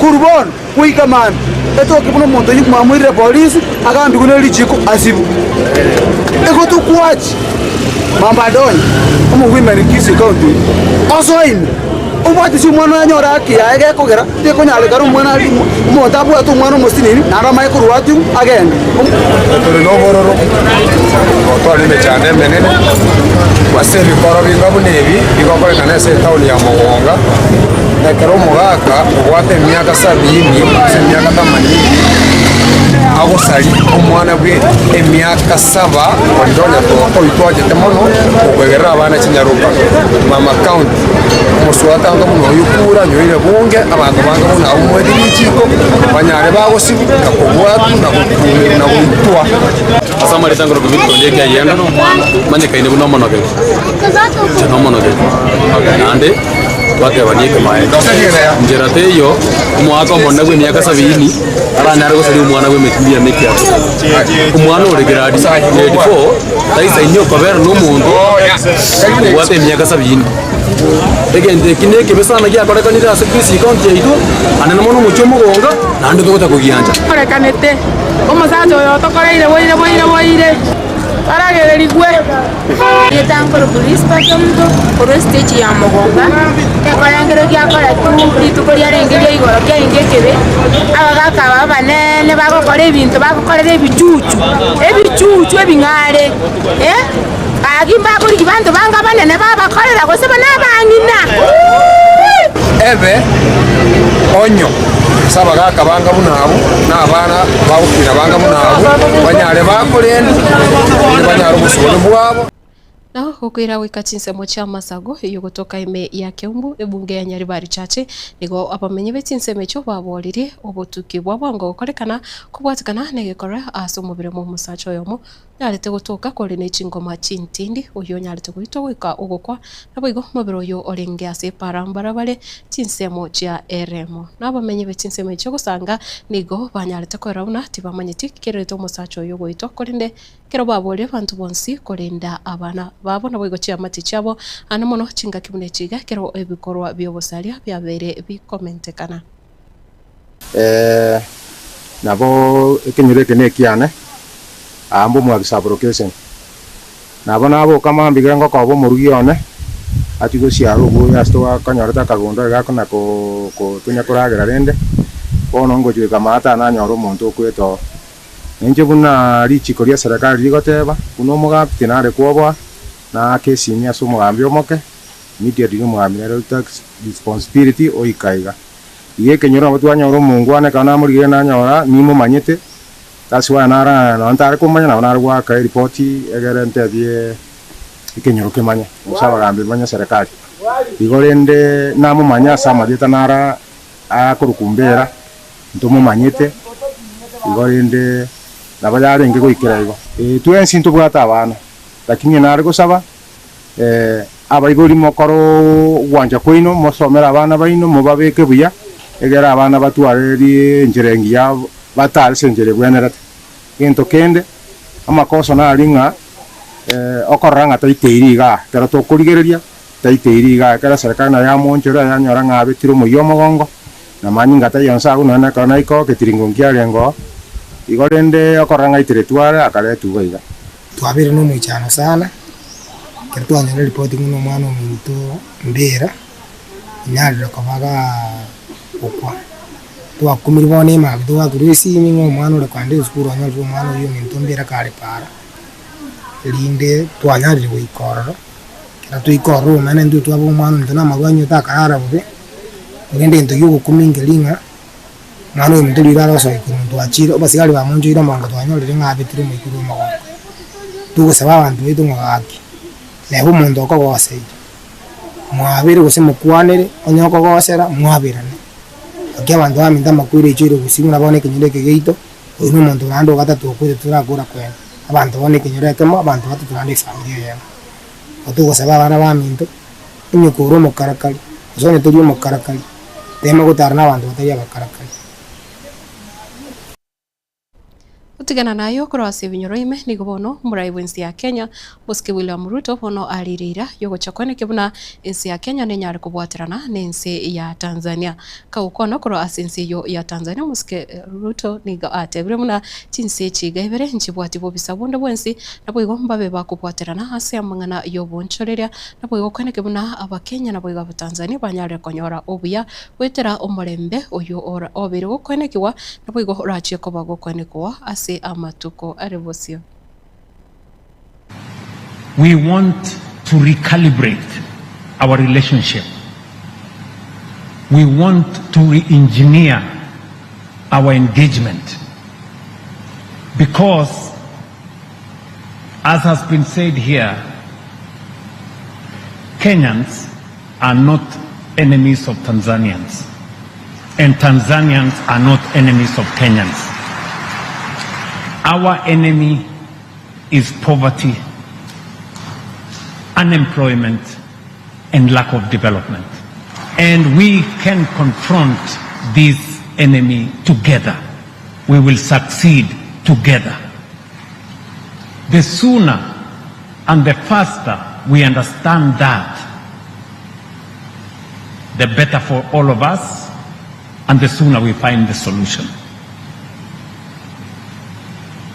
Korwa bono goika mambia, etoke buna omonto oyio mwamoirire polisi, agambigwe ne richiiko asibwe. Igo tokwachi mambo ande onye omowomen Kisii County oyio osoe ime obwatisi omwana oye anyore haki yaye gekogera tekonyarekana omwana aria omonto abwate omwana omosinini naende amanye korwa atigwe agende. Tore nobororo, gotwara emechando emenene, ase ebikoro binga buna ebi bigokorekana ase etaoni ya Mogonga, ekero omogaka obwate emiaka sabini gose emiaka themanini agosaria omwana bwe emiaka saba oria onya oyio twachete mono okoegerera abana chinyaroka mama county. Omoswata anga buna oyio kura anyoire bunge, abanto bange buna abwo moetie richiko, banyare bagosibwa na kobwatwa na gokuumerwa na goitwa. Ase amareta nkorokwa Victor Ondieki Ayienda, manyekaine buna omonogeri, inche nomonogeri, naende twatebania ekemaene. Nchera teiyo omogaka omonene bwa emiaka sabini aranyare gosaria omwana bwa emechumbi ya mekiato. Omwana ore grade grade four taisaini okobera na omonto obwate emiaka sabini. Egento eki nekebe sana giakorekanire ase Kisii County yaito, anene mono omochie omogonga, naende togotaka kogiancha. Orekanete, omosacha oyo otokoreire boire boire boire, baragererigwe. Erieta nkorokwa Rispa Kemunto, korwa estage ya Mogonga, ekorengero giakoretwe rituko riarenge ria igoro kiarenge ekebe, abagaka aba abanene bagokora ebinto bagokorera ebichuchu, ebichuchu ebing'are eh, gaki mbakorigia banto bange abanene babakorera gose buna abang'ina Uuii! Ebe onyo ase abagaaka banga buna abwo, na abana bagokina banga buna abwo, banyare bakorenda, erinde banyare obosibore bwabo. Na gokoira goika chinsemo chi'amasago y'ogotoka ime ya Keumbu, ebunge ya Nyaribari Church, nigo abamenyi be chinsemo echio baboririe obotuki bwa bwango gokorekana kobwatekana negekorwa ase omobere bw'omosacha oyomo Onyarete gotoka kore ne chingoma chintindi, oyio onyarete goitwa goika ogokwa, naboigo omobere oyio orenge ase epaara mbarabare chinsemo chia eremo. Na abamenyi be chinsemo echio gosanga nigo banyarete korora buna tibamanyeti kererete omosacha oyio goitwa, korende ekero baboria abanto bonsi korenda abana babo naboigo chiamate chiabo, aane mono chingaki buna echi iga ekero ebikorwa bi'obosaria biabeire bikomentekana. Nabo ekenyoro eke nekiane, aa mbomwaki sub-location. Nabo naboka mambia ekero ngokoba omorugi one, achie gosiara oboyo ase togakonyorete akagondo iga akona konya koragera rende, bono ngochia goika maate nanyore omonto okwete oo. Ninche buna richiko ria serikali rigoteba, buna omogambi tinare kwoboa, naake esimi ase omogambi omoke, immediately omogambi nere o take responsibility oika iga. Iga ekenyoro nabo twanyora omongwana ekero namorigereria nanyora nimomanyete, that's why nara nonye ntare komanya nabo nare goaka eripoti egere ntebie ekenyoro kemanye gose abagambi bamanye serikali. Igo rende namomanya ase amarieta nara akorokwa Mbera, ntomomanyete, igo rende nabo yarenge goikera igo. Twensi ntobwate abana, lakini nare gosaba. Abaibori mokore ogwancha kwaino, mosomere abana baino, mobabeke buya, egere abana batware enchera engiya batare ase enchera egwenerete. Egento kende, amakoso nari ng'a okorora ng'a taiteiri igaa, ekero tokorigereria taiteiri igaa, ekero eserekari nayo yamoonchora yanyora ng'a abekire omoyio omogongo, na manyinga taiyo nse agwo nonya ekero naika oo eketiringo nkiarenge oo, igo rende okorora ng'a aiteretwe are akaretwa iga iga. Twabeire nomoichano sana, ekero twanyora eripoti buna omwana ominto Mbera onyarire koba gokwa. Twakumirwe bono emambia twakurwa esimi ng'a omwana ore kogenda esukuru onyorire omwana oyio ominto Mbera kare para, erinde twanyarire goika ororo, ekero twaika ororo omanyete intwe twaba omwana ominto na amarwa anywe takarara bobe, korende egento kia ogokumia nkeri ng'a. Omwana oyominto riria arosoe korwa ntwachire, abasigari bamonchoire omogongo twanyorire ng'a abetire omoika ore omogongo. Togosaba abanto baito ng'a gaki, neba omonto okogoseire, mwabere gose mokwanere, onye okogosera mwaberane. Gaki abanto baminto amakweri aichoire gusii buna bono ekenyoro eke giaito, oyo na omonto naende ogatato okwete torakora kwene. Abanto bono ekenyoro ekemo, abanto batato naende efamiri eyemo. Igo togosaba abana baminto, onye kore omokarakari, gose onye tori omokarakari, Tema gotara nabanto batari abakarakari. Gotigana naye okorwa ase ebinyoro ime, nigo bono omorai bw'ense ya Kenya, Mosike William Ruto bono arire eira y'ogocha kweneke buna ense ya Kenya nenyare kobwaterana n'ense ya Tanzania. Kagokwana korwa ase ense eyio ya Tanzania, Mosike Ruto nigo atebire buna chinse echi iga ibere nchibwati bobisa bonde bwensi, naboigo mbabe bakobwaterana ase amang'ana y'obonchoreria, naboigo kweneke buna Abakenya naboigo Abatanzania banyarire konyora obuya goetera omorembe oyio obeire gokoenekigwa, naboigo orachie koba gokoenekigwa ase amatuko are bosio. We want to recalibrate our relationship. We want to re-engineer our engagement because, as has been said here, Kenyans are not enemies of Tanzanians and Tanzanians are not enemies of Kenyans. Our enemy is poverty, unemployment, and lack of development. And we can confront this enemy together. We will succeed together. The sooner and the faster we understand that, the better for all of us and the sooner we find the solution.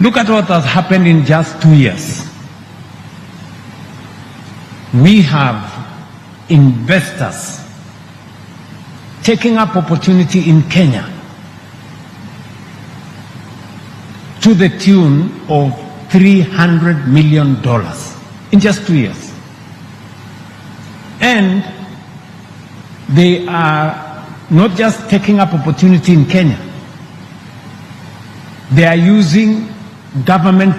Look at what has happened in just 2 years. We have investors taking up opportunity in Kenya to the tune of $300 million in just 2 years. And they are not just taking up opportunity in Kenya, they are using government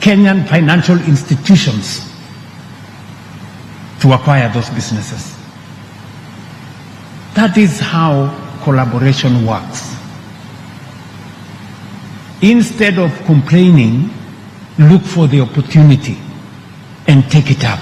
Kenyan financial institutions to acquire those businesses. That is how collaboration works. Instead of complaining, look for the opportunity and take it up.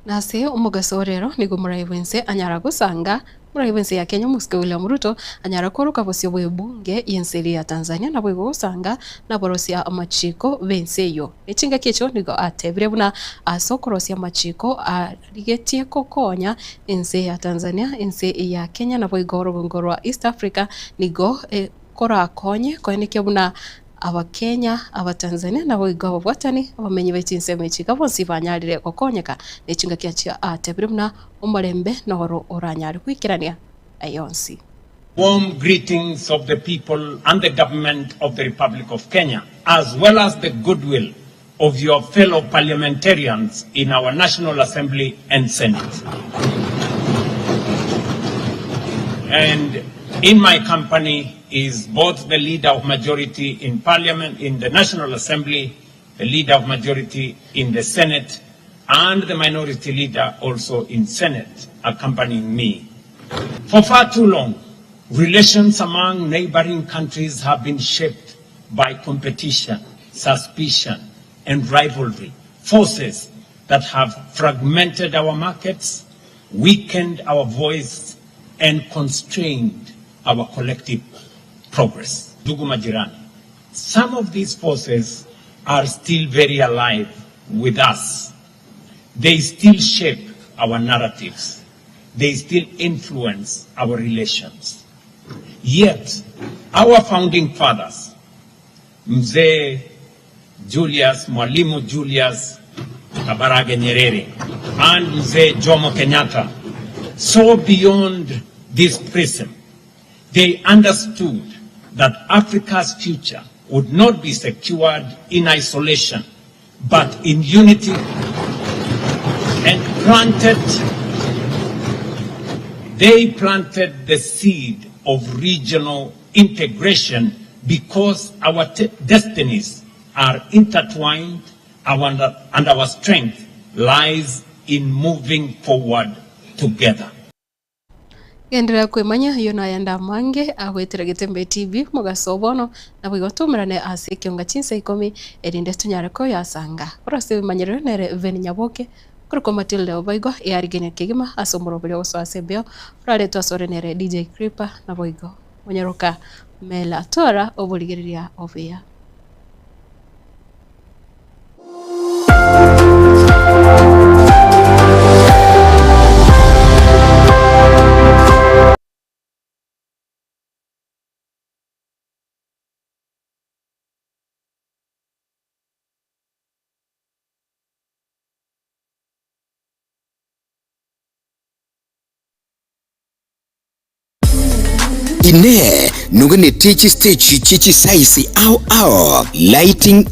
Nase omogaso o rero nigo morai bw'ense anyara gosanga Morai bw'ense ya Kenya Omosike William Ruto anyara koroka bosio bw'ebunge y'ense eria ya Tanzania naboigo gosanga naborosia amachiko b'ense eyio. Ne chingaki echio nigo atebire buna ase okorosia amachiko arigetie gokonya ense ya Tanzania, ense ya Kenya naboigo orogongo rwa East Africa nigo korakonye koenekia buna Abakenya, Abatanzania naboigo ababwatani abamenyi be chinsemo echi iga bonsi banyarire gokonyeka ne chingaki achio atebire buna omorembe noro oranyare goikerania aya onsi. Warm greetings of the people and the government of the Republic of Kenya, as well as the goodwill of your fellow parliamentarians in our National Assembly and Senate. And in my company is both the leader of majority in parliament, in the National Assembly, the leader of majority in the Senate, and the minority leader also in Senate accompanying me. For far too long, relations among neighboring countries have been shaped by competition, suspicion, and rivalry, forces that have fragmented our markets, weakened our voice, and constrained our collective progress. Ndugu majirani, some of these forces are still very alive with us. They still shape our narratives. They still influence our relations. Yet, our founding fathers, Mzee Julius, Mwalimu Julius Kambarage Nyerere, and Mzee Jomo Kenyatta, saw beyond this prism. They understood that Africa's future would not be secured in isolation, but in unity, and they planted the seed of regional integration because our destinies are intertwined and our strength lies in moving forward together. Genderera kwemanya ayio nayande amange agoetera Getembe TV mogaso bono naboigo toumerane ase ekionga chinsa ikomi erinde tonyare koyasanga. Korwa ase ebimanyerero nere Veni Nyaboke korokwa Matilda Oboigo earigenia kegima ase omoroberi ogosoa ase embeo oraretwe asore nere DJ Creeper naboigo. Monyaroka Mela Tora oborigereria obuya. Inee! Noganetie chisteji chie chisaisi ao ao, lighting.